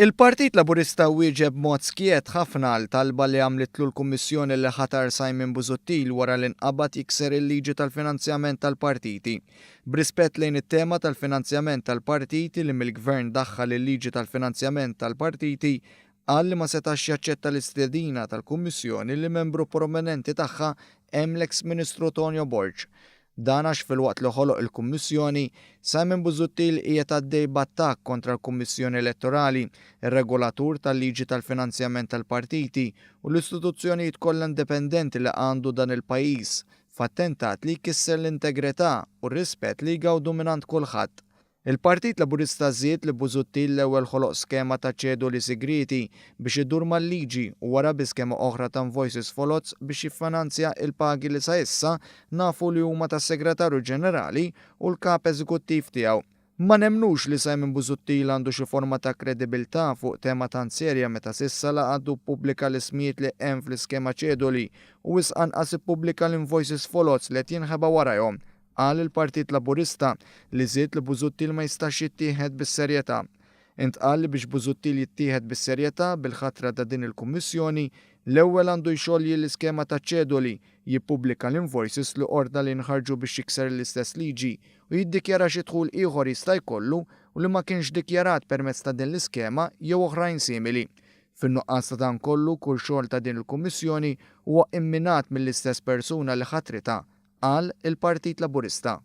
Il-Partit Laburista wieġeb b'mod skjett ħafna għal talba li għamlitlu l-Kummissjoni li ħatar Simon Busuttil wara li nqabad jikser il-liġi tal-finanzjament tal-partiti. B'rispett lejn it-tema tal-finanzjament tal-partiti li mill-Gvern daħħal il-liġi tal-finanzjament tal-partiti, qal li ma setax jaċċetta l-istedina tal-Kummissjoni li membru prominenti tagħha hemm l-eks Ministru Tonio Borg. Dan għax filwaqt li ħoloq il-Kummissjoni, Simon Busuttil qiegħed għaddej b'attakk kontra l-Kummissjoni Elettorali, ir-regolatur tal-liġi tal-finanzjament tal-partiti u l-istituzzjonijiet kollha indipendenti li għandu dan il-pajjiż, f'attentat li jkisser l-integrità u r-rispett li jgawdu mingħand kulħadd. Il-Partit Laburista żied li Busuttil l-ewwel ħoloq skema ta' ċedoli sigrieti biex idur mal-liġi u wara bi skema oħra ta' invoices foloz biex jiffinanzja il-pagi li sa issa nafu li huma tas-Segretarju Ġenerali u l-Kap Eżekuttiv tiegħu. Ma nemmnux li Simon Busuttil għandu xi forma ta' kredibilità fuq tema tant serja meta s'issa la għadu ppubblika l-ismijiet li hemm fl-iskema ċedoli u wisq anqas ippubblika l-invoices foloz li qed jinħeba warajhom, qal il-Partit Laburista, li żied li Busuttil ma jistax jittieħed bis-serjetà. Intqal li biex Busuttil jittieħed bis-serjetà bil-ħatra ta' din il-Kummissjoni, l-ewwel għandu jxolji l-iskema taċ-ċedoli, jippubblika l-invoices li ordna li jinħarġu biex jikser l-istess liġi u jiddikjara xi dħul ieħor jista' jkollu u li ma kienx dikjarat permezz ta' din l-iskema jew oħrajn simili. Fin-nuqqas ta' dan kollu, kull xogħol ta' din il-Kummissjoni huwa imminat mill-istess persuna li ħatritha, qal il-Partit Laburista.